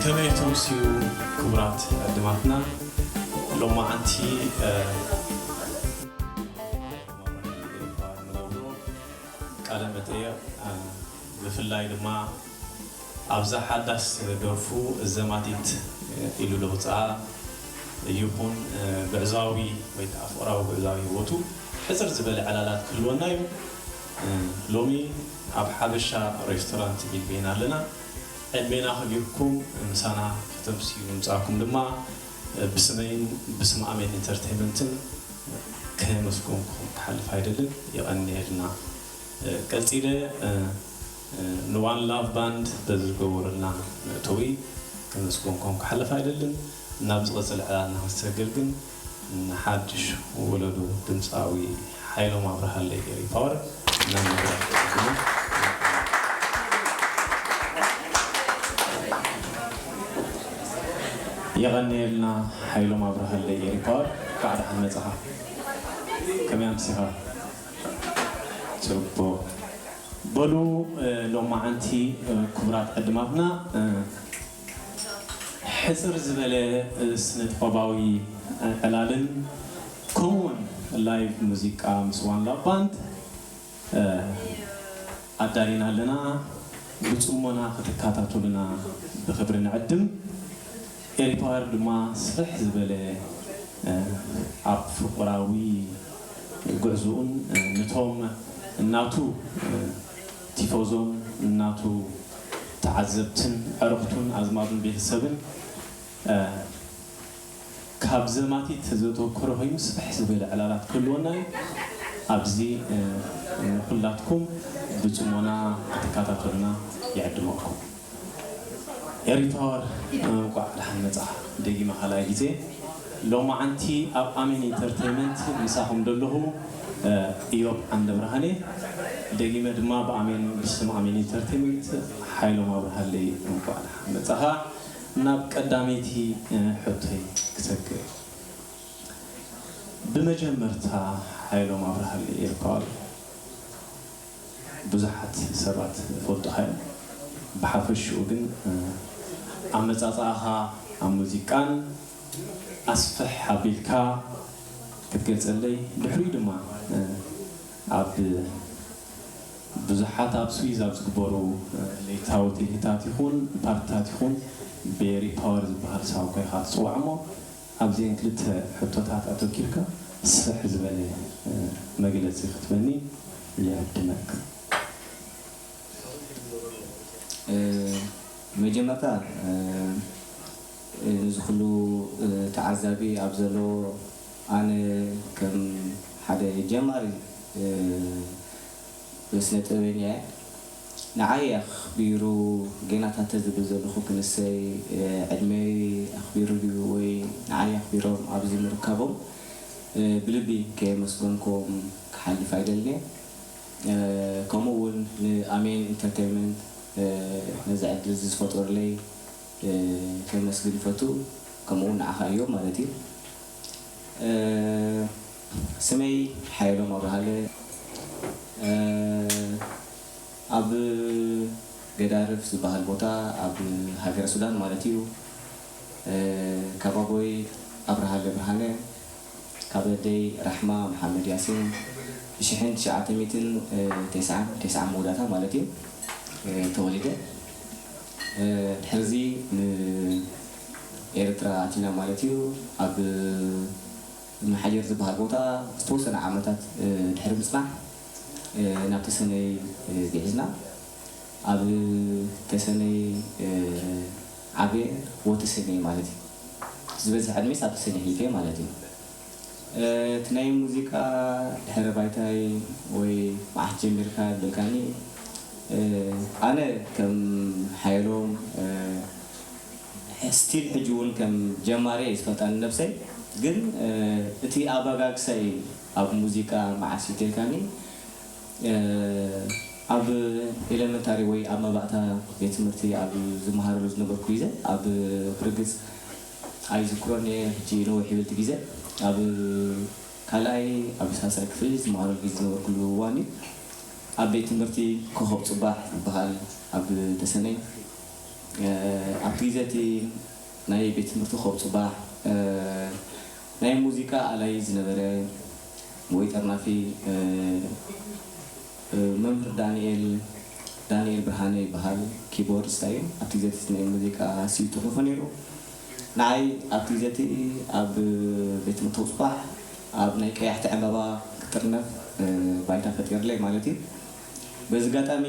ከመይ ትምስዩ ክቡራት ዕድማትና? ሎማዓንቲ፣ እ፣ ንገብሮ ቃለ መጠየቕ፣ እ፣ ብፍላይ ድማ ኣብዛ ሓዳስ ደርፉ ዘማቲት ኢሉ ለውፅኣ ይኹን፣ እ፣ ጉዕዛዊ ወይ ከዓ ፍቕራዊ ጉዕዛዊ ህይወቱ ሕፅር ዝበለ ዕላላት ክህልወና እዩ። እ፣ ሎሚ ኣብ ሓበሻ ሬስቶራንት ቢልቤን ኣለና። ዕድሜና ከቢርኩም ምሳና ከተምስዩ ምምፃእኩም ድማ፣ እ፣ ብስመይን ብስም ኣሜን ኢንተርቴይመንትን ከየመስገንኩ ክሓልፍ ኣይደልን። የቐንየልና። እ፣ ቀጺለ፣ እ፣ እ፣ ንዋን ላቭ ባንድ በዚ ዝገበሩልና መእተዊ ከመስገንኩም ክሓልፍ ኣይደልን። ናብ ዝቐጽል ዕላልና ክንሰግር ግን ንሓድሽ ወለዶ ድምጻዊ ሓይሎም ኣብርሃለይ ኤሪ ፓወር እናነገርኩ የቐንየልና። ሓይሎም ኣብርሃለይ ኤሪ ፓወር፣ እንኳዕ ደሓን መጻኻ። ከመይ ኣምሲኻ? ጽቡቕ። በሉ፣ እ፣ ሎማዓንቲ፣ እ፣ ክቡራት ዕድማትና፣ እ፣ ሕጽር ዝበለ፣ እ፣ ስነ ጥበባዊ፣ እ፣ ዕላልን ከምኡውን ላይቭ ሙዚቃ ምስ ዋን ላቭ ባንድ፣ እ፣ ኣዳሊና ኣለና። ብጽሞና ክትከታተሉና ብኽብሪ ንዕድም። ኤሪ ፓወር ድማ ስፍሕ ዝበለ፣ እ፣ ኣብ ፍቕራዊ ጉዕዞኡን፣ እ፣ ነቶም እናቱ፣ እ፣ ቲፎዞን እናቱ ተዓዘብትን ኣዕሩኽቱን ኣዝማዱን ቤተሰብን፣ እ፣ ካብ ዘማቲት ዘተኮረ ኮይኑ ስፍሕ ዝበለ ዕላላት ክህልወና እዩ። ኣብዚ፣ እ፣ ንኹላትኩም ብጽሞና ክትከታተሉና ይዕድመኩም። ኤሪ ፓወር፣ እንቋዕ ደሓን መጻኻ። ደጊመ ካልኣይ ግዜ ሎማዓንቲ ኣብ ኣሜን ኢንተርቴይመንት ምሳኹም ዘለኹ፣ እ፣ ኢዮብ ዓንደ ብርሃኔ። ደጊመ ድማ ብኣሜን፣ ብስም ኣሜን ኢንተርቴይመንት ሓይሎም ኣብርሃለይ እንቋዕ ደሓን መጻኻ። ናብ ቀዳመይቲ፣ እ፣ ሕቶይ ክሰግር። ብመጀመርታ ሓይሎም ኣብርሃለይ ኤሪ ፓወር ብዙሓት ሰባት ይፈልጡኻ እዮም። ብሓፈሽኡ ግን፣ እ፣ ኣመጻጽኣኻ ኣብ ሙዚቃን ኣስፍሕ ኣቢልካ ክትገልጸለይ፣ ድሕሪኡ ድማ፣ እ፣ ኣብ ብዙሓት ኣብ ስዊዝ ኣብ ዝግበሩ፣ እ፣ ለይታዊ ትልሂታት ይኹን ፓርትታት ይኹን ብኤሪ ፓወር ዝበሃል ሳውካ ኢኻ ትጽዋዕ እሞ፣ ኣብዚአን ክልተ ሕቶታት ኣተኪርካ ስፍሕ ዝበለ፣ እ፣ መግለጺ ክትበኒ ይዕድመካ። እ፣ መጀመርታ፣ እ፣ ነዚ ኩሉ፣ እ፣ ተዓዛቢ ኣብ ዘሎ ኣነ ከም ሓደ ጀማሪ፣ እ፣ ስነ ጥበበኛ እየ። ንዓይ ኣኽቢሩ ጌናታት ዝብል ዘለኹ ክንሰይ፣ እ፣ ዕድመይ ኣኽቢሩ ድዩ ወይ ንዓይ ኣኽቢሮም ኣብዚ ምርካቦም፣ እ፣ ብልቢ ከየመስገንኩም ክሓልፍ ኣይደልን እየ። እ፣ ከምኡ እውን ንኣሜን ኢንተርቴይንመንት፣ እ፣ ነዚ ዕድል እዚ ዝፈጠሩለይ፣ እ፣ ከመስግን ይፈቱ። ከምኡ እውን ንዓኻ እዮም ማለት እዩ። እ፣ ስመይ ሓየሎም ኣብርሃለ፣ እ፣ ኣብ ገዳርፍ ዝበሃል ቦታ ኣብ ሃገረ ሱዳን ማለት እዩ። እ፣ ካብ ኣቦይ ኣብርሃለ ብርሃነ፣ ካብ ኣደይ ራሕማ መሓመድ ያሲን፣ ብሽሕን ትሽዓተ ሚእትን ተስዓን ተስዓን መወዳእታ ማለት እዩ፣ እ፣ ተወሊደ። እ፣ ድሕርዚ ንኤርትራ ኣቲና ማለት እዩ። ኣብ መሓጀር ዝበሃል ቦታ ዝተወሰነ ዓመታት፣ እ፣ ድሕሪ ምጽናሕ፣ እ፣ ናብ ተሰነይ፣ እ፣ ግዒዝና። ኣብ ተሰነይ፣ እ፣ ዓብየ ወተሰነይ ማለት እዩ። ዝበዝሕ ዕድመይስ ኣብ ተሰነይ ሕሊፈ ማለት እዩ። እ፣ እቲ ናይ ሙዚቃ ድሕረ ባይታይ ወይ መዓስ ጀሚርካ ዝበልካኒ፣ እ፣ ኣነ ከም ሓየሎም፣ እ፣ ስቲል ሕጂ እውን ከም ጀማሪ እየ ዝፈልጣ ንነብሰይ። ግን፣ እ፣ እቲ ኣበጋግሳይ ኣብ ሙዚቃ መዓስ እዩ ተልካኒ፣ እ፣ ኣብ ኤሌመንታሪ ወይ ኣብ መባእታ ቤት ትምህርቲ ኣብ ዝመሃረሉ ዝነበርኩ ግዜ፣ ኣብ ርግጽ ኣይዝክሮን እየ፣ ሕጂ ነዊሕ ይብል እቲ ግዜ። ኣብ ካልኣይ፣ ኣብ ሳልሳይ ክፍሊ ዝመሃረሉ ግዜ ዝነበርኩሉ እዋን እዩ። ኣብ ቤት ትምህርቲ ኮኸብ ጽባሕ ዝበሃል ኣብ ተሰነይ ኣብቲ ግዜ እቲ ናይ ቤት ትምህርቲ ኮብ ፅባሕ ናይ ሙዚቃ ኣላይ ዝነበረ ወይ ጠርናፊ መምህር ዳንኤል ዳንኤል ብርሃነ ይበሃል። ኪቦርድስታ እዩ። ኣብቲ ግዜ እቲ ናይ ሙዚቃ ስዩት ተፈነሩ። ንዓይ ኣብቲ ግዜ እቲ ኣብ ቤት ትምህርቲ ኮብ ፅባሕ ኣብ ናይ ቀያሕቲ ዕምባባ ክጥርነፍ ባይታ ፈጢርለይ ማለት እዩ። በዚ ኣጋጣሚ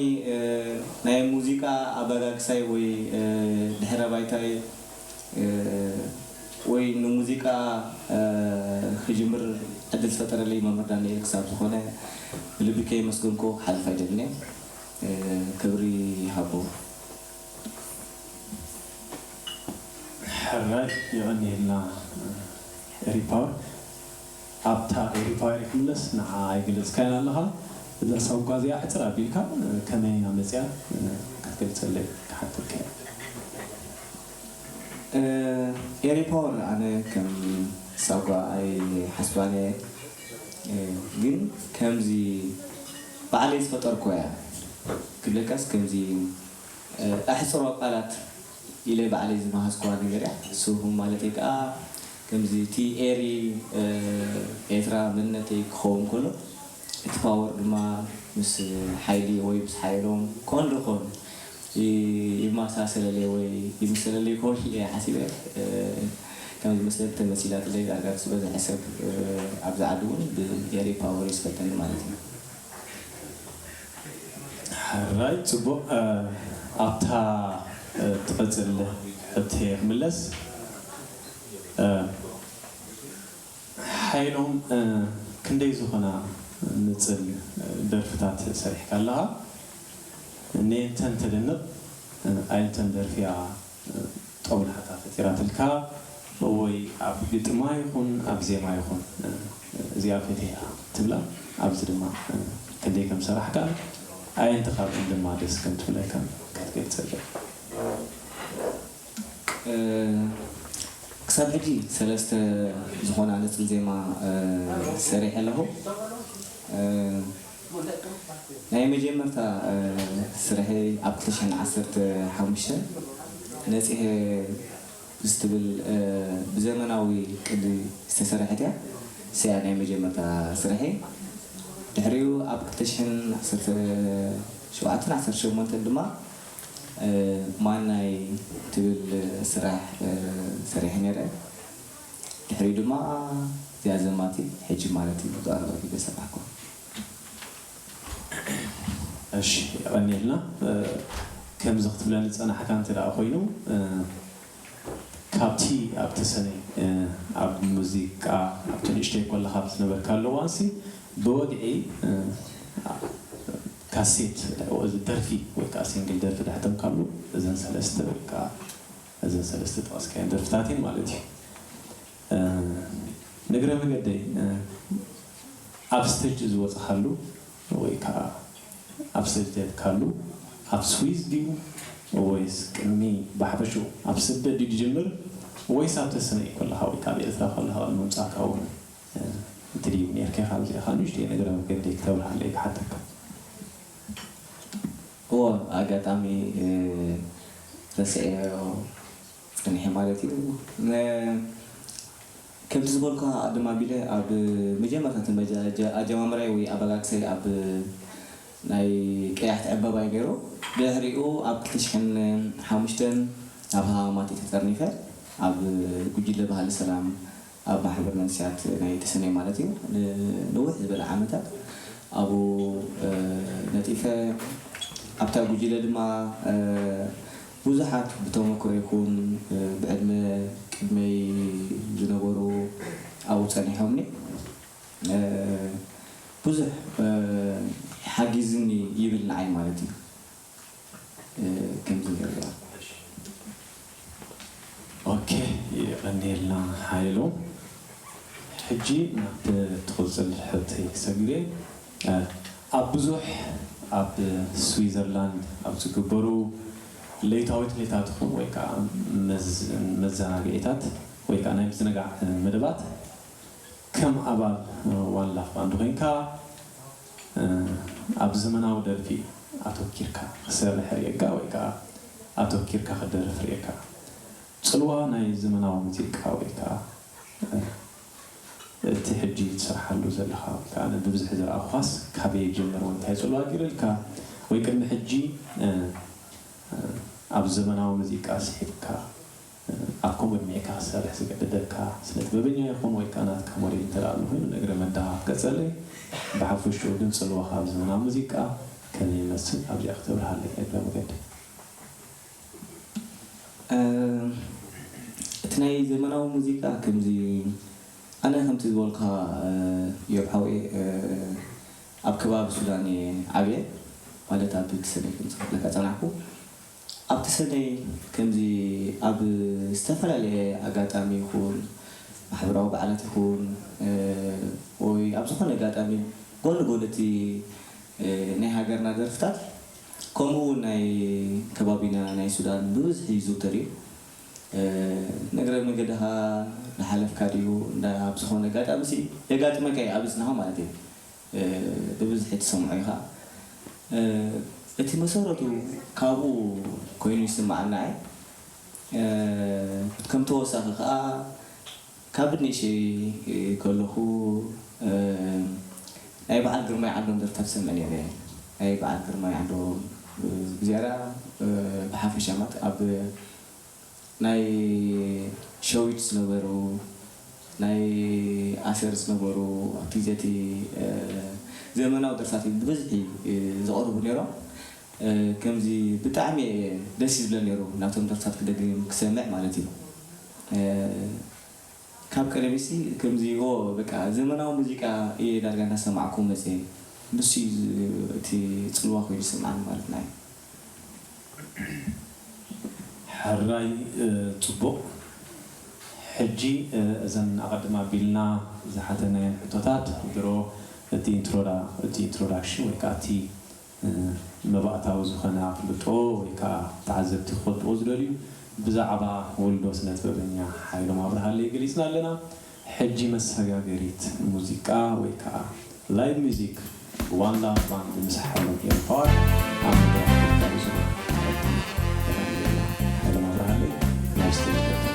ናይ ሙዚቃ ኣበጋግሳይ ወይ ድሕረ ባይታይ ወይ ንሙዚቃ ክጅምር ዕድል ዝፈጠረለይ መምህር ዳንኤል ክሳብ ዝኾነ ብልቢ ከየመስገንኩ ክሓልፍ ኣይደልን እየ። ክብሪ ይሃቦ። ሕራይ የቐንየልና ኤሪፓወር። ኣብታ ኤሪፓወር ክምለስ ንዓ ኣይገለጽካያን ኣለኻ። እዛ ሳጓ እዚኣ ሕጽር ኣቢልካ ከመይ ኢና መጽያ ክትገልጸለይ ክሓተካ እየ። ኤሪፓወር ኣነ ከም ሳጓ ኣይሓስባን እየ። ግን ከምዚ ባዕለይ ዝፈጠርኮ እያ ክብለካስ ከምዚ ኣሕፅሮ ቃላት ኢለ ባዕለይ ዝመሃዝኮዋ ነገር እያ። እሱ ማለተይ ከዓ ከምዚ እቲ ኤሪ ኤርትራ መንነተይ ክኸውን ከሎ እቲ ፓወር ድማ ምስ ሓይሊ ወይ ምስ ሓይሎም ኮን ዶ ኮን ይመሳሰለለይ ወይ ይምሰለለይ ይኸውን ኢለ እየ ሓሲበ። ከም ዝመስለኒ ተመሲላትለይ ዳርጋ ዝበዝሐ ሰብ ኣብዚ ዓዲ እውን ብኤሪ ፓወር እዩ ዝፈልጠኒ ማለት እዩ። ሕራይ ጽቡቕ ኣብታ ትቐጽል ሕቶ ክምለስ ሓይሎም ክንደይ ዝኾና ንጽል ደርፍታት ሰሪሕካ ኣለኻ? ንኤንተን ተደንቕ ኣየንተን ደርፊያ ጦብላሕታ ፈጢራትልካ ወይ ኣብ ግጥማ ይኹን ኣብ ዜማ ይኹን እዚኣ ፈትያ ትብላ ኣብዚ ድማ ክንደይ ከም ሰራሕካ ኣየንቲ ካብን ድማ ደስ ከም ትብለካ ክትገልጸለይ። ክሳብ ሕጂ ሰለስተ ዝኾና ንፅል ዜማ ሰሪሐ ኣለኹ። ናይ መጀመርታ ስርሐይ ኣብ ክልተ ሽሕን ዓሰርተ ሓሙሽተን ነፂሀ ዝትብል ብዘመናዊ ቅዲ ዝተሰርሐት እያ። እሰያ ናይ መጀመርታ ስርሐይ። ድሕሪኡ ኣብ ክልተ ሽሕን ዓሰርተ ሸውዓተን ዓሰርተ ሸሞንተን ድማ ማናይ ትብል ስራሕ ሰሪሐ ነይረ። ድሕሪኡ ድማ እዚኣ ዘማቲ ሕጂ ማለት እዩ ብዛዕባ ቪድዮ ሰራሕኩ። እሺ የቐንየልና። ከምዚ ክትብለኒ ዝጸናሕካ እንተ ደኣ ኮይኑ ካብቲ ኣብቲ ሰነይ ኣብ ሙዚቃ ኣብቲ ንእሽተይ ኮለኻ ኣብ ዝነበርካሉ እዋንሲ ብወግዒ ካሴት ደርፊ ወይ ከዓ ሲንግል ደርፊ ዳሕተምካሉ እዘን ሰለስተ ወይ ከዓ እዘን ሰለስተ ጠቐስካየን ደርፍታት እየን ማለት እዩ። ንግረ መገደይ ኣብ ስተጅ ዝወፅኻሉ ወይ ከዓ ኣብ ስተጅ ዘድካሉ ኣብ ስዊዝ ድዩ ወይስ ቅድሚ ብሓፈሽኡ ኣብ ስደት ድዩ ዝጅምር ወይስ ኣብ ተሰነይ ከለኻ ወይ ከዓ ኣብ ኤርትራ ከለኻ ቅድሚ ምምፃእካ እውን እቲ ድዩ ነርካ ኢኻ ኣብዚኣ ከዓ ንእሽተይ ንግረ መገደይ ክተብርሃለይ ክሓተካ። እዎ ኣጋጣሚ ረስዐዮ ፀኒሐ ማለት እዩ። ከምቲ ዝበልኩኻ ቅድም ኣቢለ ኣብ መጀመርታ እቲ መጀ- ኣጀማምራይ ወይ ኣበጋግሰይ ኣብ ናይ ቀያሕቲ ዕምባባ እዩ ነይሩ። ድሕሪኡ ኣብ ክልተ ሽሕን ሓሙሽተን ናብ ሃማማት ተጠርኒፈ ኣብ ጉጅለ ባህሊ ሰላም ኣብ ማሕበር መንእሰያት ናይ ተሰነይ ማለት እዩ ንንውሕ ዝበለ ዓመታት ኣብኡ ነጢፈ ኣብታ ጉጅለ ድማ ብዙሓት ብተመክሮ ይኹን ብዕድመ ቅድመይ ዝነበሩ ኣብኡ ፀኒሖምኒ ብዙሕ ሓጊዝኒ ይብል ንዓይ ማለት እዩ። ከምዚ ንሪኦ። ኦኬ የቐንየልና ሓይሉ። ሕጂ ናብ ትቕፅል ሕቶይ ክሰግር እየ። ኣብ ብዙሕ ኣብ ስዊዘርላንድ ኣብ ዝግበሩ ለይታዊ ትልታት ይኹን ወይ ከዓ መዘናግዒታት ወይ ከዓ ናይ ምዝንጋዕ መደባት ከም ኣባል ዋን ላፍ ባንድ ኮይንካ ኣብ ዘመናዊ ደርፊ ኣተኪርካ ክሰርሕ ርእየካ ወይ ከዓ ኣተኪርካ ክትደርፍ ርእየካ። ጽልዋ ናይ ዘመናዊ ሙዚቃ ወይ ከኣ እቲ ሕጂ ትሰርሓሉ ዘለኻ ወይ ከኣ ብብዝሒ ዝረኣኹኻስ ካበይ ይጅምር ወይ እንታይ ጽልዋ ገይሩልካ ወይ ቅድሚ ሕጂ ኣብ ዘመናዊ ሙዚቃ ስሒብካ ኣብ ከምኡ ዕድሜካ ክትሰርሕ ዝገደደካ ስነ ጥበበኛ ይኹን ወይ ከኣ ናትካ ሞዴል እንተ ደኣ ኣሎ ኮይኑ ንእግረ መዳኻ ክትገልጸለይ፣ ብሓፈሽኡ ግን ጽልዋኻ ኣብ ዘመናዊ ሙዚቃ ከመይ ይመስል ኣብዚኣ ክተብርሃለይ እግረ መገዲ። እቲ ናይ ዘመናዊ ሙዚቃ ከምዚ ኣነ ከምቲ ዝበልካ ዮብ ሓውየ ኣብ ከባቢ ሱዳን እየ ዓብየ ማለት ኣብ ተሰነይ ከምዚ ክብለካ ጸናሕኩ ኣብቲ ሰነይ ከምዚ ኣብ ዝተፈላለየ ኣጋጣሚ ይኹን ማሕበራዊ በዓላት ይኹን ወይ ኣብ ዝኾነ ኣጋጣሚ ጎኒ ጎኒ እቲ ናይ ሃገርና ደርፍታት ከምኡ እውን ናይ ከባቢና ናይ ሱዳን ብብዝሒ ይዝውተር እዩ። ንእግረ መንገድኻ እናሓለፍካ ድዩ እንዳ ኣብ ዝኾነ ኣጋጣሚ ሲ የጋጥመካ እዩ ኣብ እዝንኻ ማለት እዩ። ብብዝሒ ትሰምዖ ኢኻ። እቲ መሰረቱ ካብኡ ኮይኑ ይስምዓና እየ። ከም ተወሳኺ ከዓ ካብ ብንእሽተይ ከለኹ ናይ በዓል ግርማይ ዓንዶም ደርፍታት ሰምዕ ነይረ። ናይ በዓል ግርማይ ዓንዶም ብዝያዳ ብሓፈሻ ማለት ኣብ ናይ ሸዊት ዝነበሩ ናይ ኣሰር ዝነበሩ ኣብቲ ግዜ እቲ ዘመናዊ ደርፍታት ብብዝሒ ዝቐርቡ ነይሮም። ከምዚ ብጣዕሚ ደስ እዩ ዝብለ ነይሩ ናቶም ደርፍታት ክደግም ክሰምዕ ማለት እዩ። ካብ ቀደም ሲ ከምዚ ኦ በቃ ዘመናዊ ሙዚቃ እየ ዳርጋ እናሰማዕኩ መፅየ። ንሱ እዩ እቲ ፅልዋ ኮይኑ ዝስምዓኒ ማለት ናይ ሕራይ ፅቡቕ። ሕጂ እዘን ኣቐድም ኣቢልና ዝሓተናየን ሕቶታት ድሮ እቲ ኢንትሮዳ እቲ ኢንትሮዳክሽን ወይ ከዓ እቲ መባእታዊ ዝኾነ ኣፍልጦ ወይ ከዓ ተዓዘብቲ ክፈልጥዎ ዝደልዩ ብዛዕባ ወልዶ ስነ ጥበበኛ ሓይሎም ኣብርሃለይ ገሊፅና ኣለና። ሕጂ መሰጋገሪት ሙዚቃ ወይ ከዓ ላይቭ ሚዚክ ዋን ላቭ ባንድ ምስ ሓይሎም ኤርትራዋት ኣብ መድረኽ ተጋቢዙ። ሓይሎም ኣብርሃለይ ናብ ስቴጅ ገጸልካ።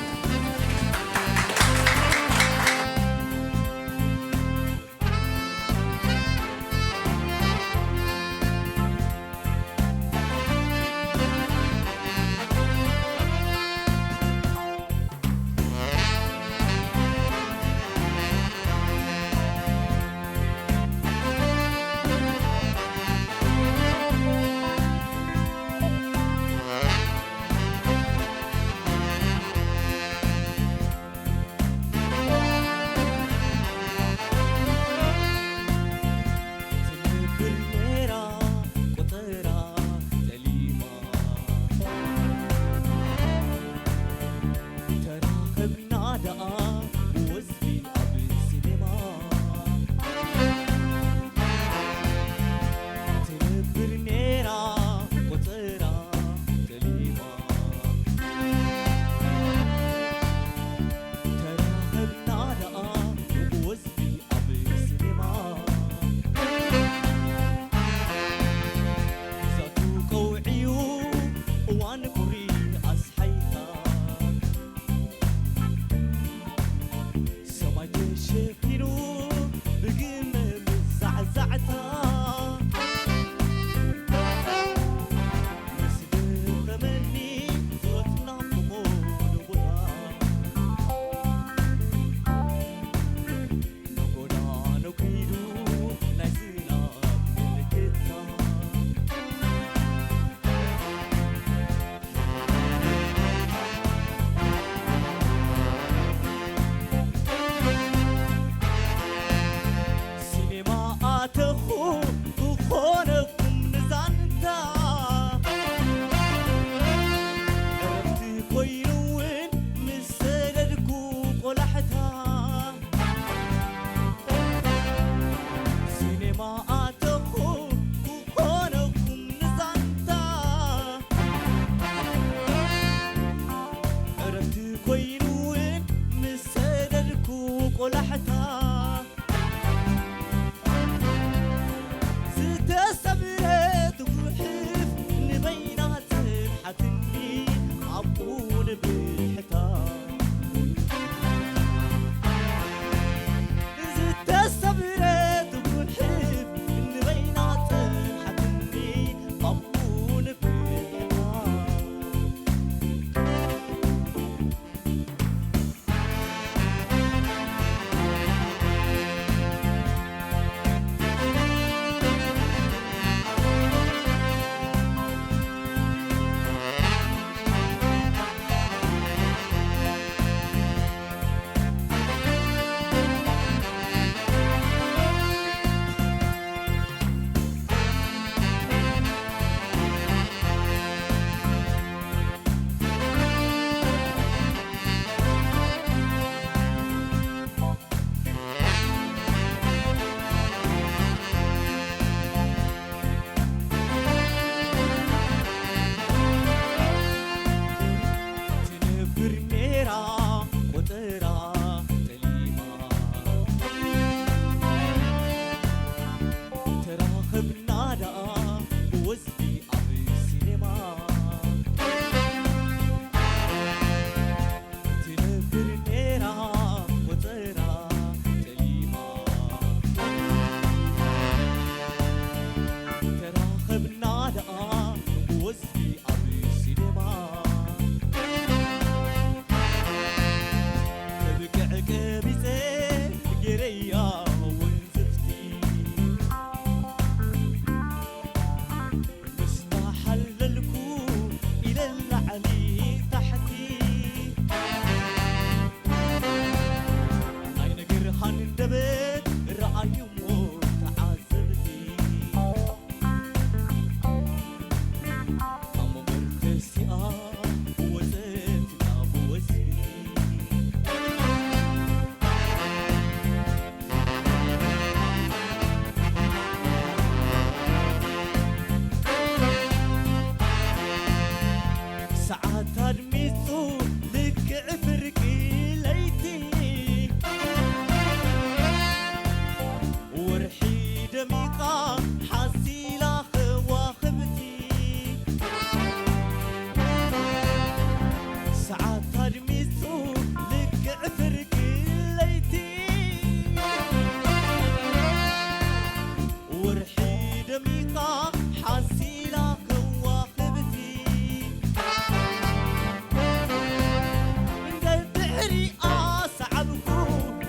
ኣሰዓብኩ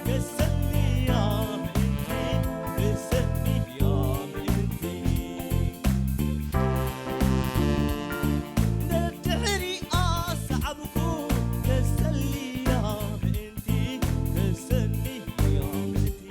ከሰኒ እያ ምእንቲ፣ ከሰኒ እያ ምእንቲ። ነድሕሪ ኣሰዓብኩ ከሰኒ እያ ምእንቲ፣ ከሰኒ እያ ምእንቲ።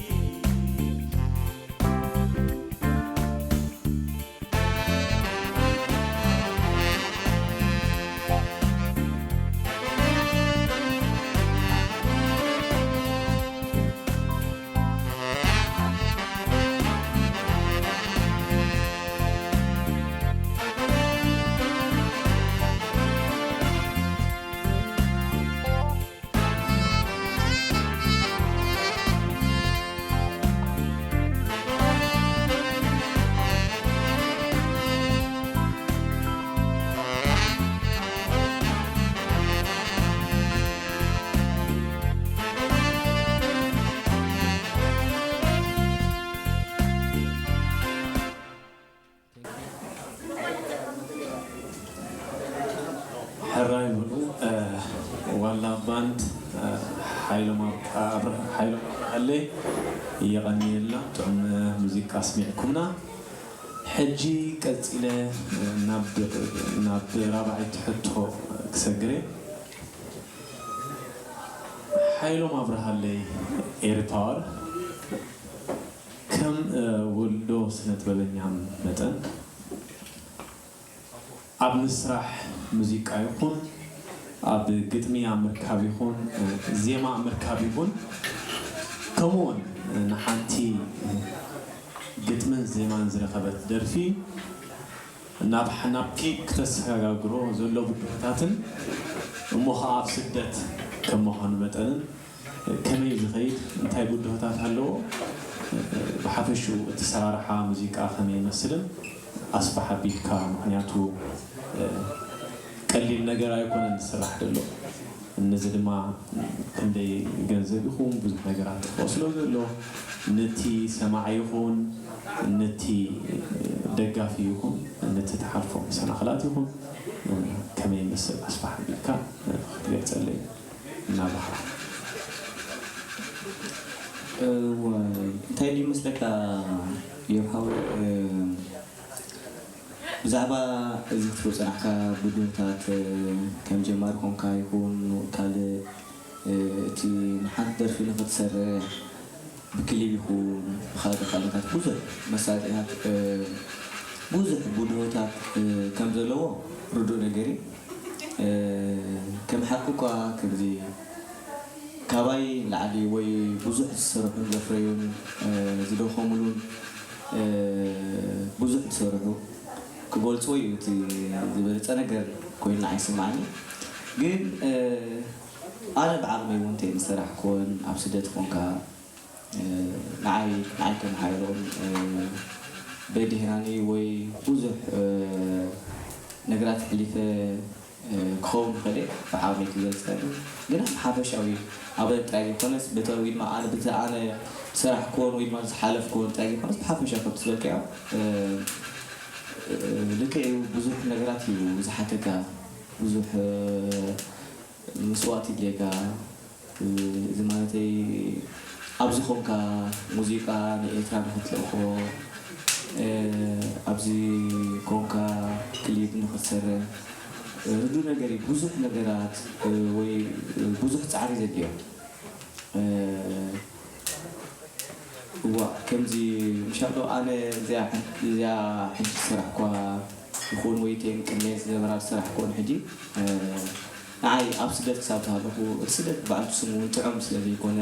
ሕራይ ብሉ፣ እ፣ ዋላ ባንድ፣ እ፣ ሓይሎም ኣብ-፣ ኣብር-፣ ሓይሎም ኣብርሃለይ፣ የቐንየልና፣ ጥዑም ሙዚቃ ኣስሚዕኩምና። ሕጂ ቀጺለ፣ እ፣ ናብ፣ ናብ ራብዓይቲ ሕቶ ክሰግር እየ። ሓይሎም ኣብርሃለይ፣ ኤሪ ፓወር፣ ከም፣ እ፣ ወልዶ ስነ ጥበበኛ መጠን፣ ኣብ ምስራሕ ሙዚቃ ይኹን፣ ኣብ ግጥሚ ኣብ ምርካብ ይኹን፣ ዜማ ኣብ ምርካብ ይኹን፣ ከምኡውን ንሓንቲ ግጥምን ዜማን ዝረኸበት ደርፊ ናብ፣ ናብ ኪድ ክተሰጋግሮ ዘሎ ብድሆታትን፣ እሞ ኸዓ ኣብ ስደት ከም ምዃኑ መጠንን፣ ከመይ ዝኸይድ፣ እንታይ ብድሆታት ኣለዎ፣ ብሓፈሽኡ እቲ ሰራርሓ ሙዚቃ ከመይ ይመስልን ኣስፍሕ ኣቢልካ፣ ምኽንያቱ ቀሊል ነገር ኣይኮነን ዝስራሕ ዘሎ። ነዚ ድማ ክንደይ ገንዘብ ይኹን ብዙሕ ነገራት ጥፍኦ ስለ ዘሎ፣ ነቲ ሰማዒ ይኹን ነቲ ደጋፊ ይኹን ነቲ ትሓልፎ መሰናኽላት ይኹን ከመይ ይመስል ኣስፍሕ ኣቢልካ ክትገልጸለይ እናበኻ። እወ፣ እንታይ ድዩ መስለካ ዮብ ሓወይ፣ እ፣ ብዛዕባ እዚ ክትሪኦ ጸናሕካ ብድሆታት፣ እ፣ ከም ጀማሪ ኮንካ ይኹን ካልእ፣ እ፣ እቲ ንሓንቲ ደርፊ ንኽትሰርሕ ብክሊብ ይኹን ብኻልእ ካልኦታት ብዙሕ መሳርሒታት፣ እ፣ ብዙሕ ብድሆታት፣ እ፣ ከም ዘለዎ ርዱእ ነገር እዩ። እ፣ ከም ሓቂ እኳ ከምዚ ካባይ ንላዕሊ ወይ ብዙሕ ዝሰርሑን ዘፍረዩን፣ እ፣ ዝደኸሙሉን፣ እ፣ ብዙሕ ዝሰርሑ ክገልጽዎ እዩ እቲ ዝበለጸ ነገር ኮይኑ ንዓይ ይስምዓኒ። ግን፣ እ፣ ኣነ ብዓቕመይ እውን እንተ ዝሰራሕኩዎን ኣብ ስደት ኮንካ፣ እ፣ ንዓይ፣ ንዓይ ከም ሓይሎም፣ እ፣ በዲህናኒ ወይ ብዙሕ፣ እ፣ ነገራት ኣሕሊፈ፣ እ፣ ክኸውን ይኽእል እየ፣ ብዓቕመይ ክገልጽ እየ። ግን ኣብ ሓፈሻዊ ኣበ ጥራይ ዘይኮነስ፣ በቲ ወይ ድማ ኣነ፣ በቲ ኣነ ዝሰራሕክዎን ወይ ድማ ዝሓለፍክዎን ጥራይ ዘይኮነስ፣ ብሓፈሻ ከምቲ ዝበልካዮ፣ እ፣ እ፣ ልክዕ እዩ፣ ብዙሕ ነገራት እዩ ዝሓተካ፣ ብዙሕ፣ እ፣ መስዋእቲ ይድልየካ። እ፣ እዚ ማለተይ ኣብዚ ኮንካ ሙዚቃ ንኤርትራ ንኽትልእኮ፣ እ፣ ኣብዚ ኮንካ ክሊፕ ንኽትሰርሕ፣ እ፣ ርዱእ ነገር እዩ። ብዙሕ ነገራት፣ እ፣ ወይ፣ እ፣ ብዙሕ ጻዕሪ ዘድልዮ። እ፣ እዋ፣ ከምዚ ምሻሎ ኣነ እዚኣ ሕ-፣ እዚኣ ሕጂ ዝሰራሕኳ ይኹን ወይ እተን ቅድሜ ዝነበራ ዝሰራሕኩወን ሕጂ፣ እ፣ ንዓይ ኣብ ስደት ክሳብ ዝሃለኹ፣ እቲ ስደት ባዕሉ ስሙ እውን ጥዑም ስለ ዘይኮነ፣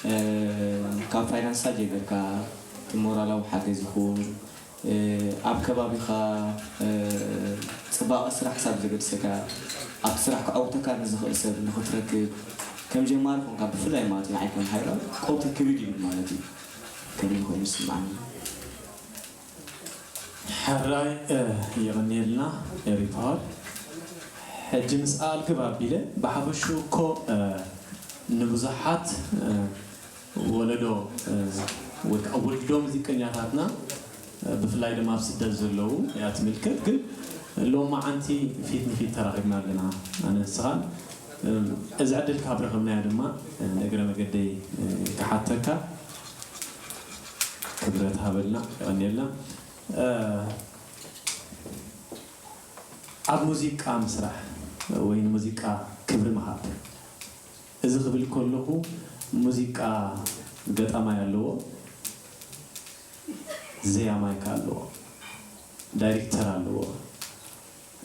እ፣ ካብ ፋይናንሳ ጀሚርካ፣ እቲ ሞራላዊ ሓገዝ ይኹን፣ እ፣ ኣብ ከባቢኻ፣ እ፣ ጽባቐ ስራሕ ክሳብ ዘገድሰካ፣ ኣብቲ ስራሕ ከዐውተካ ንዝኽእል ሰብ ንኽትረክብ፣ ከም ጀማሪ ኮንካ ብፍላይ ማለት እዩ፣ ንዓይ ከም ሓይሎም ቀውቲ ክብድ ይብል ማለት እዩ። ከምዚ ኮይኑ ይስምዓኒ። ሕራይ፣ እ፣ የቐንየልና ኤሪ ፓወር። ሕጂ ምስኣ ኣልግብ ኣቢለ፣ ብሓፈሽኡ እኮ፣ እ፣ ንብዙሓት፣ እ፣ ወለዶ፣ እ፣ ወይ ከዓ ወለዶ ሙዚቀኛታትና፣ እ፣ ብፍላይ ድማ ኣብ ስደት ዘለዉ እያ ትምልከት። ግን ሎማዓንቲ ፊት ንፊት ተራኺብና ኣለና፣ ኣነ ንስኻን። እዚ ዕድል ካብ ረኸብናዮ ድማ ንእግረ መገደይ ክሓተካ፣ ክብረት ሃበልና፣ የቐንየልና። ኣብ ሙዚቃ ምስራሕ ወይ ንሙዚቃ ክብሪ ምሃብ፣ እዚ ክብል ከለኹ፣ ሙዚቃ ገጣማይ ኣለዎ፣ ዘያማይ ከኣ ኣለዎ፣ ዳይሬክተር ኣለዎ።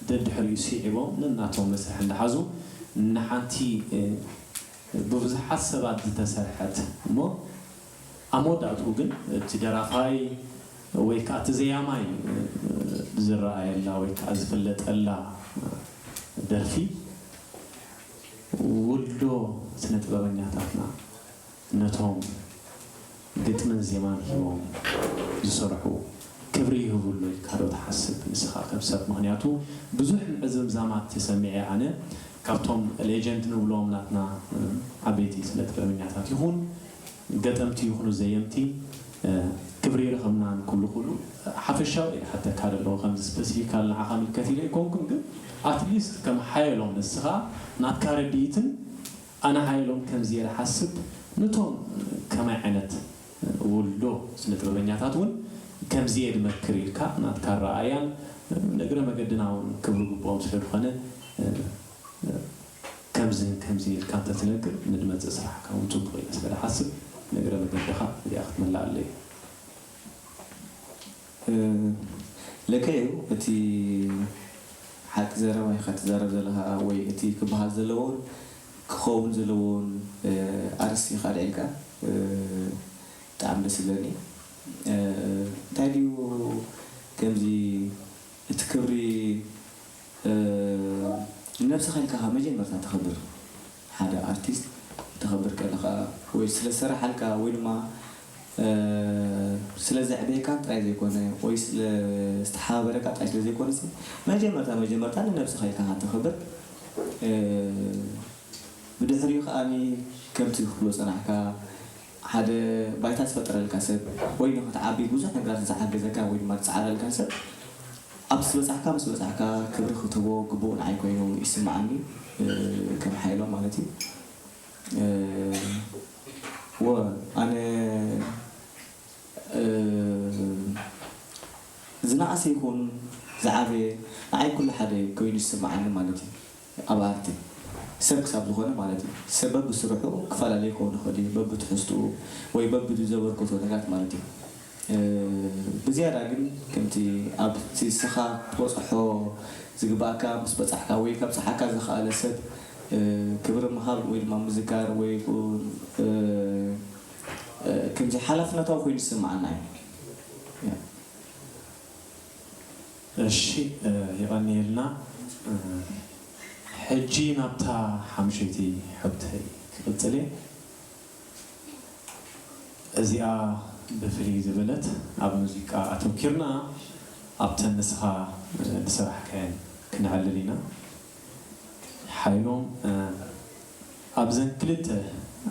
ደድሕሪኡ ስዒቦም ነናቶም መስርሕ እንዳሓዙ፣ ንሓንቲ ብብዙሓት ሰባት ዝተሰርሐት እሞ፣ ኣብ መወዳእትኡ ግን እቲ ደራፋይ ወይ ከዓ እቲ ዘያማይ ዝረኣየላ ወይ ከዓ ዝፍለጠላ ደርፊ፣ ውልዶ ስነ ጥበበኛታትና ነቶም ግጥምን ዜማን ሂቦም ዝሰርሑ ክብሪ ይህብሉ ኢልካ ዶ ትሓስብ ንስኻ ከም ሰብ? ምኽንያቱ ብዙሕ ምዕዝምዛማት ተሰሚዐ ኣነ፣ ካብቶም ሌጀንድ ንብሎም ናትና ዓበይቲ ስነ ጥበበኛታት ይኹን ገጠምቲ ይኹኑ ዘየምቲ ክብሪ ይረኸብና ንኩሉ ኩሉ። ሓፈሻዊ ኢለ ሓተካ ዘለኹ ከምዚ ስፐሲፊካል ንዓኻ ምልከት ኢለ ኣይኮንኩን፣ ግን ኣትሊስት ከም ሓየሎም ንስኻ ናትካ ረድኢትን ኣነ ሓየሎም ከምዚ እየ ዝሓስብ፣ ነቶም ከመይ ዓይነት ውልዶ ስነ ጥበበኛታት እውን ከምዚ እየ ዝመክር ኢልካ ናትካ ረኣያን ንእግረ መገድና እውን ክብሪ ግብኦም ስለ ዝኾነ ከምዚ ከምዚ ኢልካ እንተትነግር ንድመፅእ ስራሕካ እውን ፅቡቕ እዩ ስለ ዝሓስብ ንእግረ መገድኻ እዚኣ ክትመልኣለይ። ለከዩ እቲ ሓቂ ዘረባ ኢኻ ትዛረብ ዘለኻ ወይ እቲ ክበሃል ዘለዎን ክኸውን ዘለዎን ኣርእስቲ ኢኻ ኣልዒልካ ብጣዕሚ ደስ ይብለኒ። እንታይ ድዩ ከምዚ እቲ ክብሪ ንነብስኻ ኢልካ ካብ መጀመርታ ተኸብር ሓደ ኣርቲስት ክተኽብር ከለኻ ወይ ስለ ዝሰረሓልካ ወይ ድማ ስለ ዘዕበየካ ጥራይ ዘይኮነ ወይ ስለ ዝተሓባበረካ ጥራይ ስለ ዘይኮነ መጀመርታ መጀመርታ ንነብስኻ ኢልካ ከተኽብር ብድሕሪኡ ከዓኒ ከምቲ ክብሎ ጸናሕካ ሓደ ባይታ ዝፈጠረልካ ሰብ ወይ ንኽትዓቢ ብዙሕ ነገራት ዝሓገዘካ ወይ ድማ ዝጸዓረልካ ሰብ ኣብቲ ዝበጻሕካ ምስ በጻሕካ ክብሪ ክትህቦ ግቡእ ንዓይ ኮይኑ ይስምዓኒ ከም ሓይሎም ማለት እዩ። ወ ኣነ ዝነኣሰ ይኹን ዝዓበየ ንዓይ ኩሉ ሓደ ኮይኑ ይስምዓኒ ማለት እዩ። ኣብ ኣርቲ ሰብ ክሳብ ዝኾነ ማለት እዩ። ሰብ በብስርሑ ክፈላለ ይኸውን ይኽእል እዩ፣ በብትሕዝትኡ ወይ በብዝዘበርክቶ ነገራት ማለት እዩ። ብዝያዳ ግን ከምቲ ኣብቲ ንስኻ ክትበፅሖ ዝግባእካ ምስ በፃሕካ ወይ ከብፅሓካ ዝኸኣለ ሰብ ክብሪ ምሃብ ወይ ድማ ምዝካር ወይ ከምዚ ሓላፍነታዊ ኮይኑ ዝስምዓና እዩ። እሺ የቐንየልና። ሕጂ ናብታ ሓምሸይቲ ሕቶይ ክቕጽል እየ። እዚኣ ብፍልይ ዝበለት ኣብ ሙዚቃ ኣተኪርና ኣብተን ንስኻ ዝሰራሕካየን ክነዕልል ኢና። ሓይሎም ኣብዘን ክልተ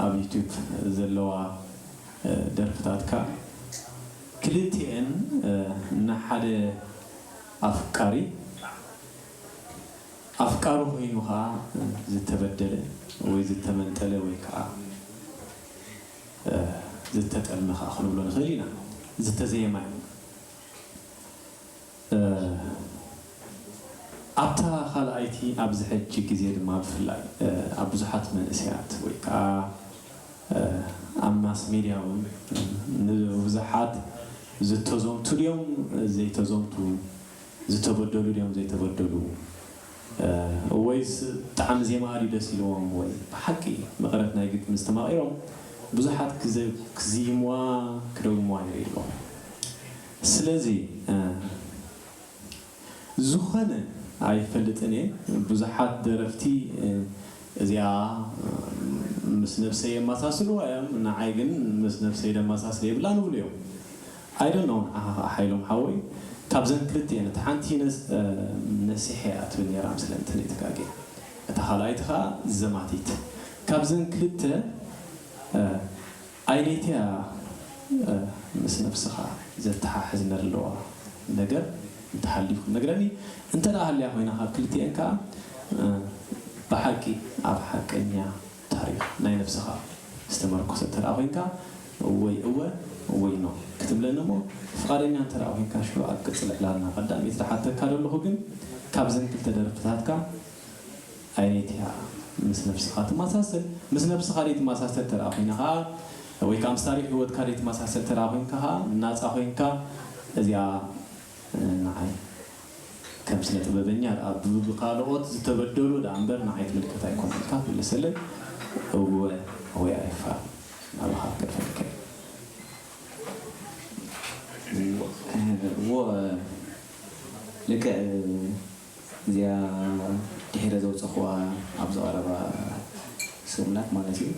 ኣብ ዩቱብ ዘለዋ ደርፍታትካ ክልቲኤን ንሓደ ኣፍቃሪ ኣፍቃሪ ኮይኑ ከዓ ዝተበደለ ወይ ዝተመንጠለ ወይ ከዓ ዝተጠልመ ከዓ ክንብሎ ንኽእል ኢና ዝተዘየማ እዩ። ኣብታ ካልኣይቲ ኣብዚ ሕጂ ግዜ ድማ ብፍላይ ኣብ ብዙሓት መንእሰያት ወይ ከዓ ኣብ ማስ ሜድያ እውን ንብዙሓት ዝተዘምቱ ድዮም ዘይተዘምቱ ዝተበደሉ ድዮም ዘይተበደሉ ወይስ ብጣዕሚ ዜማኣ ድዩ ደስ ኢልዎም ወይ ብሓቂ መቐረት ናይ ግጥሚ ዝተማቒሮም ብዙሓት ክዝይምዋ ክደግምዋ ይርኢ ኣለኹ። ስለዚ ዝኾነ ኣይፈልጥን እየ ብዙሓት ደረፍቲ እዚኣ ምስ ነብሰይ የመሳስልዋ እዮም ንዓይ ግን ምስ ነብሰይ ደመሳስል የብላን ይብሉ እዮም። I don't know ንዓኻ ከዓ ሓይሎም ሓወይ ካብዘን ክልቲኤን እታ ሓንቲ ነሲሐ እያ ትብል ነይራ መስለኒ እንተዘይተጋግየ እታ ካልኣይቲ ከዓ ዘማቲት ካብዘን ክልተ ኣየነይቲ እያ ምስ ነብስኻ ዘተሓሕዝ ነለዋ ነገር እንተሃልዩ ክትነግረኒ እንተ ደኣ ሃልያ ኮይና ካብ ክልቲኤን ከዓ ብሓቂ ኣብ ሓቀኛ ታሪኽ ናይ ነብስኻ ዝተመርኮሰ እንተ ደኣ ኮይንካ፣ ወይ እወ ወይ ኖ ክትብለኒ እሞ፣ ፍቓደኛ እንተ ደኣ ኮይንካ፣ ሽዑ ኣብ ቅጽል ዕላልና ቀዳመይቲ ዝሓተካ ዘለኹ ግን፣ ካብዘን ክልተ ደርፍታትካ ኣየነይቲ እያ ምስ ነብስኻ ትመሳሰል? ምስ ነብስኻ ዘይትመሳሰል እንተ ደኣ ኮይና ኸኣ፣ ወይ ከኣ ምስ ታሪኽ ህይወትካ ዘይትመሳሰል እንተ ደኣ ኮይንካ ኸኣ፣ ናጻ ኮይንካ እዚኣ ንዓይ ከም ስነ ጥበበኛ ደኣ ብ-፣ ብኻልኦት ዝተበደሉ ደኣ እምበር ንዓይ ትምልከት ኣይኮነን ኢልካ ትምልሰለይ። እወ ወይ ኣይፋል ናባኻ ክድፈልከ። እዎ፣ ልክዕ እዚኣ ድሒረ ዘውፀኽዋ ኣብዚ ቀረባ ሰሙናት ማለት እዩ።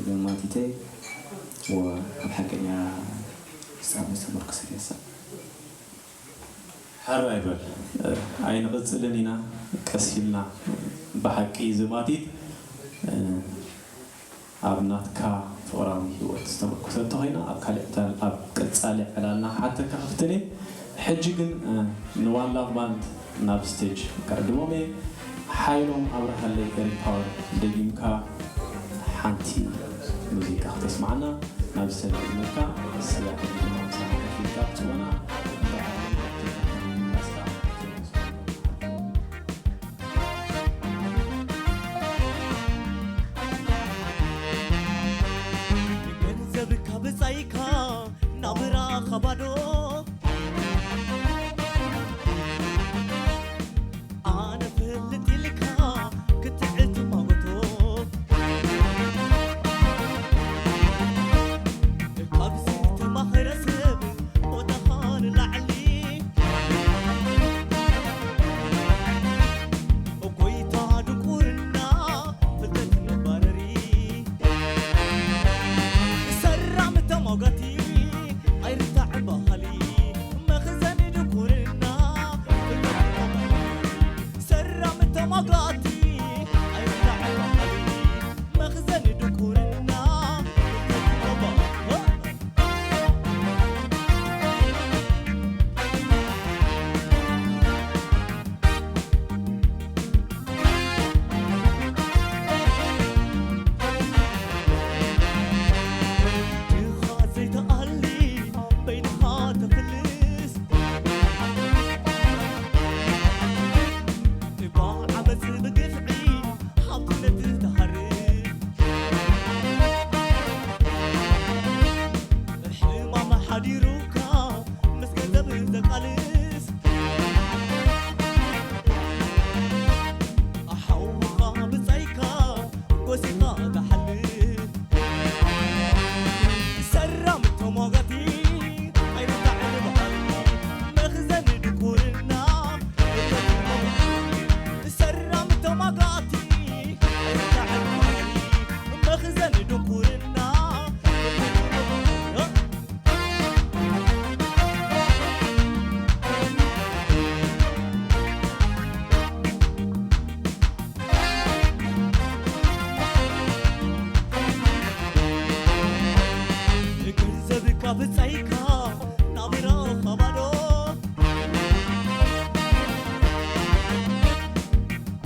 ዘማቲተይ እዎ ኣብ ሓቀኛ ፍጻመ ዝተመርኮሰት እያ እሳ። ሕራይ በል፣ ኣይንቕጽልን ኢና፣ ቀስ ኢልና። ብሓቂ ዘማቲት ኣብ ናትካ ፍቕራዊ ህይወት ዝተመርኮሰት እንተኾይና፣ ኣብ ካልእ ዕላል-፣ ኣብ ቀጻሊ ዕላልና ክሓተካ ክፍትን እየ። ሕጂ ግን፣ እ፣ ንዋን ላቭ ባንድ ናብ ስቴጅ ከዕድሞም እየ። ሓይሎም ኣብርሃለይ ኤሪ ፓወር ደጊምካ ሓንቲ ሙዚቃ ክተስምዓና ናብ ስቴጅ ክዕድመካ። ስለ ሕጂ ድማ ምሳና ኮፍ ኢልካ ክትጽወና። ገንዘብካ ብጻይካ ናብራኻ ባዶ። ኣነ ፈልጥ ኢልካ ክትዕትማጎቶ። ካብ ዝተማኸረ ሰብ ቦታኻ ንላዕሊ። ጎይታ ድንቁርና ፍልጠት መባረሪ። ሰራም ተሟጋቲ ኣይርታዕ በሃሊ መኽዘን ድንቁርና ፍልጠት መባረሪ። ሰራም ተሟጋቲ ኣይርታዕ በሃሊ መኽዘን ድንቁርና ፍልጠት መባረሪ። ድኻ ዘይተኣሊ በይንኻ ተፍልስ። ብዓመፅ ብግፍዒ ሃብትነት ተሃርስ። ሕማም ሓዲሩካ ምስ ገንዘብ ዘቃልስ። ሓውኻ ብጻይካ ጎሲኻ ትሓልፍ። ሰራም ተሟጋቲ ኣይርታዕን በሃሊ መኽዘን ድንቁርና። ሰራም ተሟጋቲ ኣይርታዕን በሃሊ መኽዘን ድንቁርና። ገንዘብካ ብጻይካ ናብራኻ ባዶ።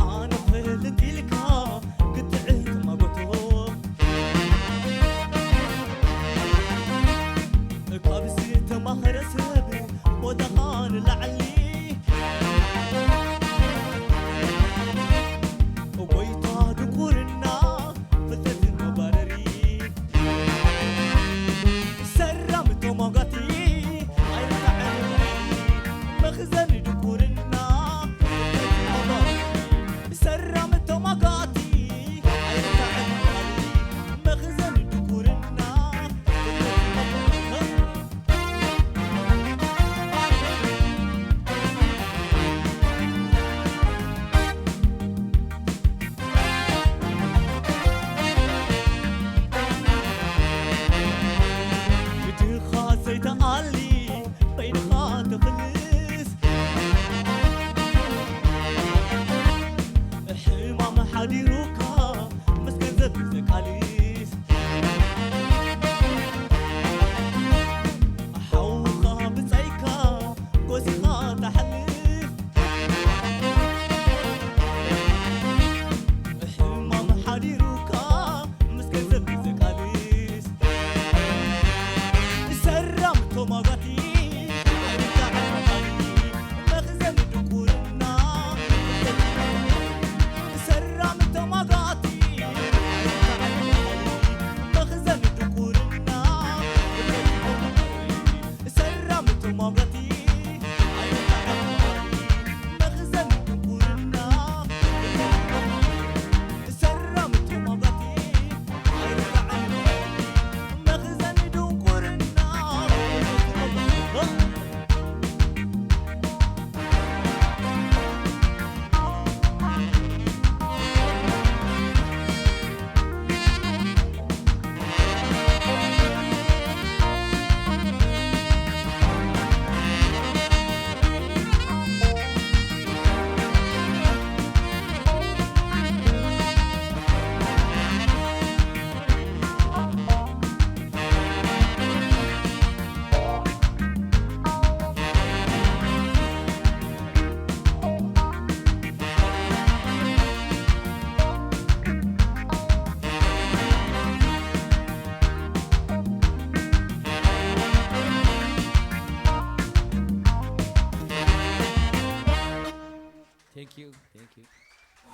ኣነ ፈልጥ ኢልካ ክትዕት ማጎቶ። ካብ ዝተማኸረ ሰብ ቦታኻ ንላዕሊ። ጎይታ ድንቁርና ፍልጠት መባረሪ። ሰራም እቶም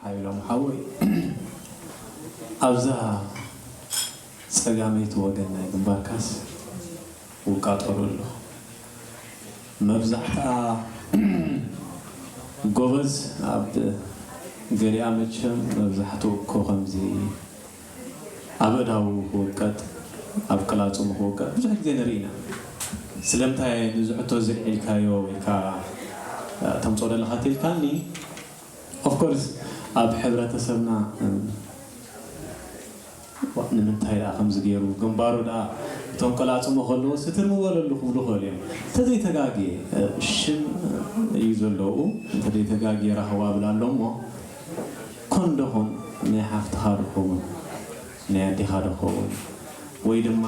ሓይሎም ሓወይ፣ ኣብዛ ጸጋመይቲ ወገን ናይ ግንባርካስ ውቃጠሉ ኣለኹ። መብዛሕትኣ ጎበዝ ኣብ ገሊኣ፣ መቸም መብዛሕትኡ እኮ ከምዚ ኣብ እዳዉ ክውቀጥ፣ ኣብ ቅላጽሙ ክውቀጥ ብዙሕ ግዜ ንርኢ ኢና። ስለምንታይ እዚ ሕቶ እዚ ኣልዒልካዮ ወይ ከዓ ተምጽኦ ዘለኻ ተልካኒ? ኦፍኮርስ ኣብ ሕብረተሰብና፣ እም፣ ንምንታይ ደኣ ከምዚ ገይሩ ግንባሩ ደኣ፣ እቶም ቅላጽሙ ከለዎ ስትር ምበለሉ ክብሉ ክኽእሉ እዮም። እንተዘይተጋግየ፣ እ፣ ሽም እዩ ዘለዉ። እንተዘይተጋግየ ራህዋ እብል ኣሎ እሞ፣ ኮን ደኾን ናይ ሓፍትኻ ድኸውን፣ ናይ ኣዴኻ ድኸውን፣ ወይ ድማ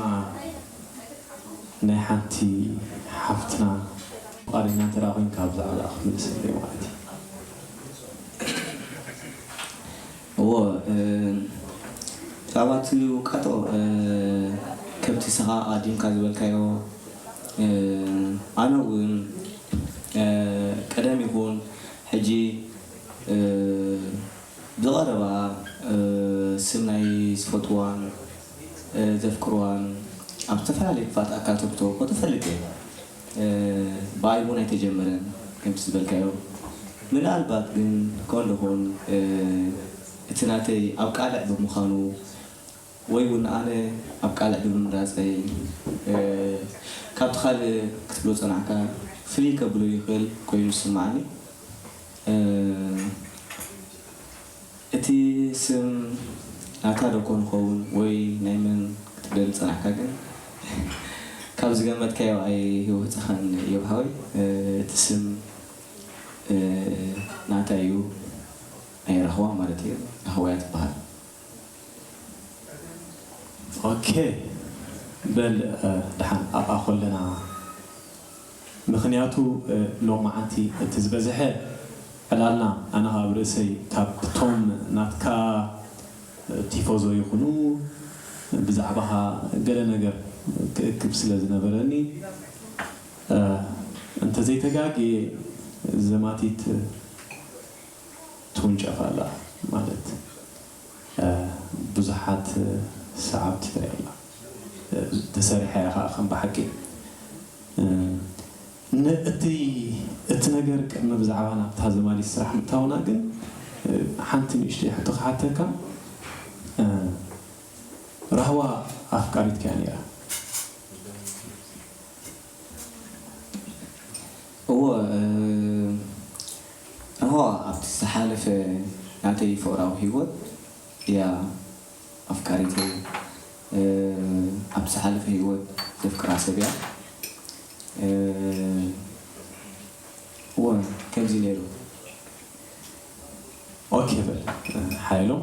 ናይ ሓንቲ ሓፍትና ፍቓደኛ እንተ ደኣ ኮይንካ፣ ብዛዕባ እዛ ክትምልሰለይ ማለት እዩ። እዎ፣ እ፣ ብዛዕባ እቲ ውቃጦ፣ እ፣ ከብቲ ስኻ ኣዲምካ ዝበልካዮ፣ እ፣ ኣነ እውን፣ እ፣ ቀደም ይኹን ሕጂ፣ እ፣ ብቐረባ፣ እ፣ ስም ናይ ዝፈትዋን፣ እ፣ ዘፍቅርዋን ኣብ ዝተፈላለየ ክፋት ኣካል ተብተወ እፈልጥ እየ። እ፣ ብኣይ እውን ኣይተጀመረን ከምቲ ዝበልካዮ። ምናልባት ግን ኮን ደኾን፣ እ፣ እቲ ናተይ ኣብ ቃልዕ ብምዃኑ ወይ እውን ኣነ ኣብ ቃልዕ ብምምራጸይ፣ እ፣ ካብቲ ካልእ ክትብሎ ጸናሕካ ፍልይ ከብሎ ይኽእል ኮይኑ ዝስምዓኒ። እ፣ እቲ ስም ናታ ዶ ኮን ይኸውን ወይ ናይ መን ክትብለኒ ጸናሕካ ግን ካብ ዝገመትካዮ ኣይወጸኻን እዮብ ሓወይ። እ፣ እቲ ስም፣ እ፣ ናታ እዩ፣ ናይ ራህዋ ማለት እዩ። ራህዋ እያ ትበሃል። ኦኬ፣ በል፣ እ፣ ደሓን ኣብኣ ኮለና። ምኽንያቱ፣ እ፣ ሎማዓንቲ እቲ ዝበዝሐ ዕላልና፣ ኣነ ኸኣ ኣብ ርእሰይ ካብቶም ናትካ፣ እ፣ ቲፎዞ ይኹኑ ብዛዕባኻ ገለ ነገር ክእክብ ስለ ዝነበረኒ፣ እ፣ እንተዘይተጋግየ ዘማቲት ትውንጨፍ ኣላ ማለት፣ እ፣ ብዙሓት ሰዓብቲ ትርኢ ኣላ። እ፣ ተሰሪሓ እያ ኸዓ ከም ብሓቂ። እ፣ ን-፣ እቲ፣ እቲ ነገር ቅድሚ ብዛዕባ ናብታ ዘማሪት ስራሕ ምእታውና ግን፣ እ፣ ሓንቲ ንእሽተይ ሕቶ ክሓተካ። እ፣ ራህዋ ኣፍቃሪትካ እያ ነይራ? እዎ፣ እ፣ ራህዋ ኣብቲ ዝሓለፈ ናተይ ፍቕራዊ ህይወት እያ ኣፍቃሪተይ። እ፣ ኣብቲ ዝሓለፈ ህይወት ዘፍቅራ ሰብ እያ። እ፣ እዎ፣ ከምዚ ነይሩ። ኦኬ፣ በል፣ እ፣ ሓይሎም፣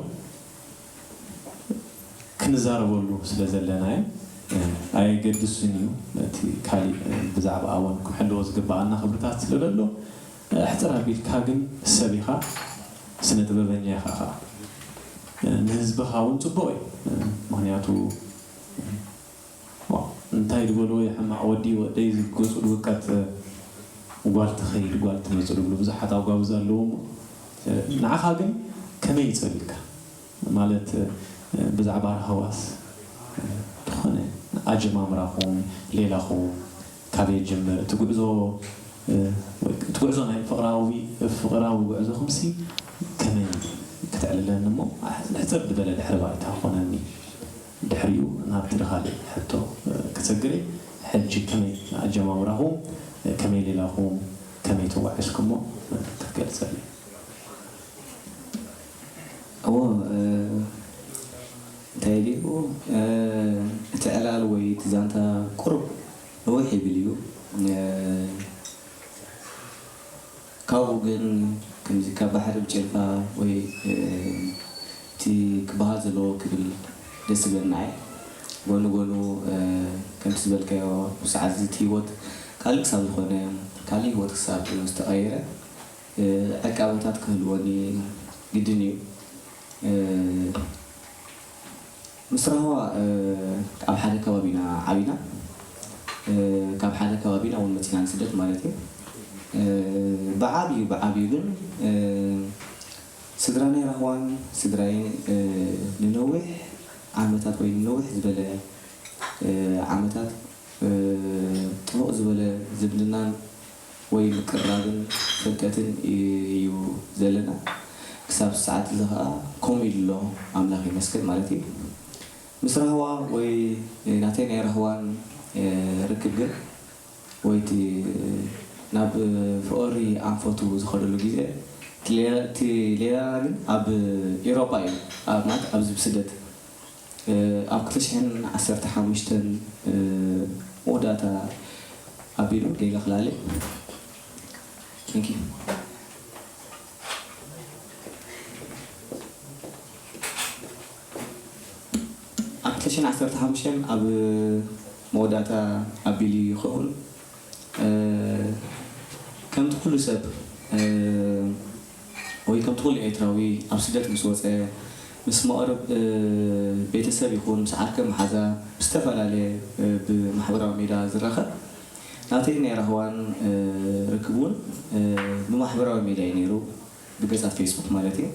ክንዛረበሉ ስለ ዘለና እዩ። እ፣ ኣየገድስን እዩ። እቲ ካሊእ፣ እ፣ ብዛዕባ ኣወን ክንሕልዎ ዝግብኣና ክብርታት ስለ ዘሎ፣ እ፣ ኣሕጽር ኣቢልካ ግን ሰብ ኢኻ፣ ስነ ጥበበኛ ኢኻ ኸኣ። እ፣ ንህዝብኻ እውን ጽቡቕ እዩ። እ፣ ምኽንያቱ፣ ዋ፣ እንታይ ዝበልዎ ሕማቕ ወዲ ወደይ ዝገጹ ድውቀት ጓል ትኸይድ ጓል ትመጽእ ዝብሉ ብዙሓት ኣጓብዝ ኣለዉ እሞ፣ ንዓኻ ግን ከመይ ይጸልካ? ማለት ብዛዕባ ራህዋስ ዝኾነ ኣጀማምራኹም፣ ሌላኹም ካበይ ይጅምር? እቲ ጉዕዞ፣ እቲ ጉዕዞ ናይ ፍቕራዊ፣ ፍቕራዊ ጉዕዞኹምሲ ከመይ ክትዕልለኒ እሞ፣ ሕጽር ዝበለ ድሕሪ ባይታ ኮነኒ። ድሕሪኡ ናብቲ ካልእ ሕቶ ክሰግር እየ። ሕጂ ከመይ ኣጀማምራኹም፣ ከመይ ሌላኹም፣ ከመይ ተጓዒዝኩሞ ክትገልጸለይ? እዎ፣ እ፣ እንታይ ኢሉ፣ እ፣ እቲ ዕላል ወይ እቲ ዛንታ ቁሩብ ነዊሕ ይብል እዩ። እ፣ ካብኡ ግን ከምዚ ካብ ባሕሪ ብጭልፋ ወይ፣ እ፣ እቲ ክበሃል ዘለዎ ክብል ደስ ዝብለና እየ። ጎኒ ጎኑ፣ እ፣ ከምቲ ዝበልካዮ፣ ኣብዚ ሰዓት እዚ እቲ ህይወት ካልእ ክሳብ ዝኾነ፣ ካልእ ህይወት ክሳብ ዝተቐየረ፣ እ፣ ዕቃበታት ክህልወኒ ግድን እዩ። እ፣ ምስ ራህዋ፣ እ፣ ኣብ ሓደ ከባቢ ኢና ዓቢና። እ፣ ካብ ሓደ ከባቢ ኢና እውን መፂና ንስደት ማለት እዩ። ብዓብዩ ብዓብዩ ግን ስድራ ናይ ራህዋን ስድራይን ንነዊሕ ዓመታት ወይ ንነዊሕ ዝበለ ዓመታት ጥቡቕ ዝበለ ዝምድናን ወይ ምቅርራብን ፍልጠትን እዩ ዘለና። ክሳብ ሰዓት እዚ ከዓ ከምኡ ኢሉ ኣሎ። ኣምላኽ ይመስገን ማለት እዩ። ምስ ራህዋ ወይ ናተይ ናይ ራህዋን ርክብ ግን ወይ እቲ ናብ ፍቕሪ ኣንፈቱ ዝኸደሉ ግዜ እቲ ሌላ ግን ኣብ ኤውሮጳ እዩ። ኣብ ማለት ኣብዚ ብስደት ኣብ ክልተ ሽሕን ዓሰርተ ሓሙሽተን መወዳእታ ኣቢሉ ጌጋ ክላለ። Thank you። ኣብ ክልተ ሽሕን ዓሰርተ ሓሙሽተን ኣብ መወዳእታ ኣቢሉ ይኸውን። ከምቲ ኩሉ ሰብ ወይ ከምቲ ኩሉ ኤርትራዊ ኣብ ስደት ምስ ወፀ ምስ መቕርብ ቤተሰብ ይኹን ምስ ዓርከ መሓዛ ዝተፈላለየ ብማሕበራዊ ሜዳ ዝራኸብ ናተይ ናይ ራህዋን ርክብ እውን ብማሕበራዊ ሜዳ እዩ ነይሩ። ብገጻት ፌስቡክ ማለት እዩ።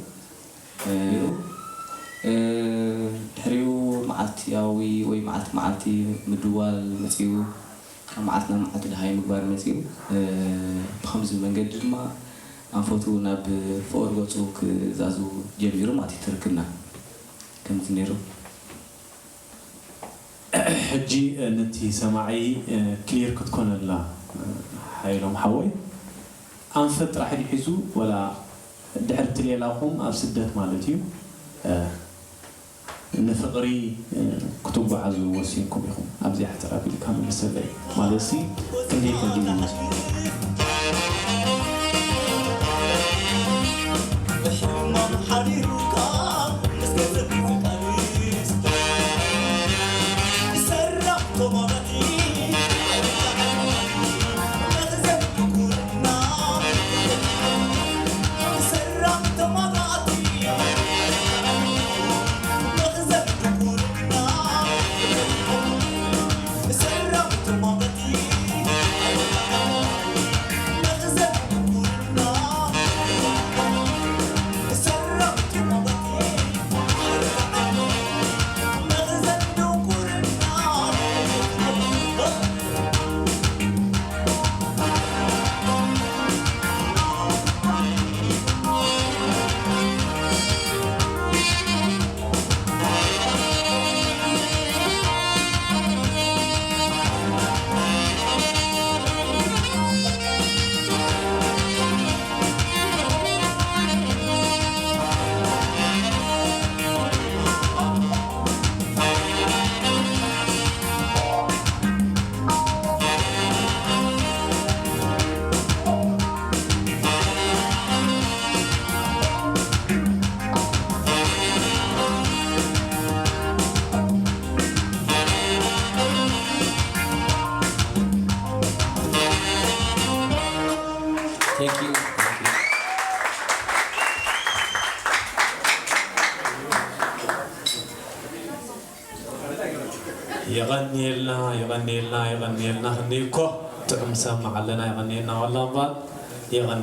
ድሕሪኡ መዓልትያዊ ወይ መዓልቲ መዓልቲ ምድዋል መጺኡ። ካብ መዓልቲ ናብ መዓልቲ ደሃይ ምግባር መጺኡ። ብኸምዚ መንገዲ ድማ ኣንፈቱ ናብ ፍቕሪ ገጹ ክዛዙ ጀሚሩ ማለት እዩ። ትርክብና ከምዚ ነይሩ። ሕጂ ነቲ ሰማዒ ክሊር ክትኮነልና ሓይሎም ሓወይ፣ ኣንፈት ጥራሕ ድዩ ሒዙ ወላ ድሕሪ እቲ ሌላኹም ኣብ ስደት ማለት እዩ ንፍቕሪ ክትጓዓዙ ወሲንኩም ኢኹም? ኣብዚኣ ሕጽር ኣቢልካ መልሰለይ። ማለትሲ ክንደይ ከቢድ እዩ? የቐንየልና የቐንየልና የቐንየልና ክንደይ እኮ ጥዑም ሰማዕ ኣለና። የቐንየልና ዋላ እምበር የቐን